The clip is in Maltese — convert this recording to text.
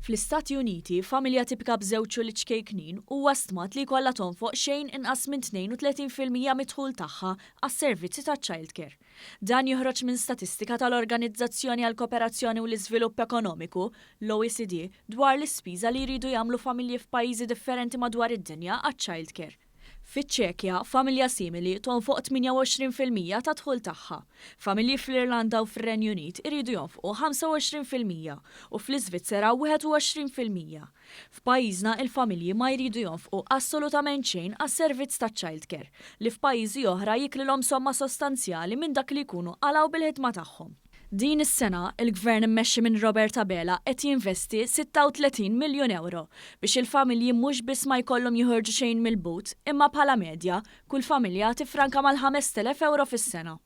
Fl-Istati Uniti, familja tipika b'żewġ ulied ċkejknin huwa stmat li jkollha tonfoq xejn inqas minn 32% mid-dħul tagħha għas-servizzi taċ-childcare. Dan joħroġ minn statistika tal-Organizzazzjoni għall-Kooperazzjoni u l-Iżvilupp Ekonomiku, l-OECD, dwar l-ispiża li jridu jagħmlu familji f'pajjiżi differenti madwar id-dinja għaċ-childcare. Fiċ-Ċekja, familja simili tonfoq 28% tad-dħul tagħha. Familji fl-Irlanda u fir-Renju Unit iridu jonfqu 25% u fl-Iżvizzera 21%. F'pajjiżna il-familji ma jridu jonfqu assolutament xejn għas-servizz taċ-childcare, li f'pajjiżi oħra jiklilhom somma sostanzjali minn dak li jkunu qalgħu bil-ħidma tagħhom. Din is-sena, il-Gvern immexxi minn Robert Abela qed jinvesti 36 miljun ewro biex il-familji mhux biss ma jkollhom joħorġu xejn mill-but, imma bħala medja, kull familja tifranka mal-5,000 ewro fis-sena.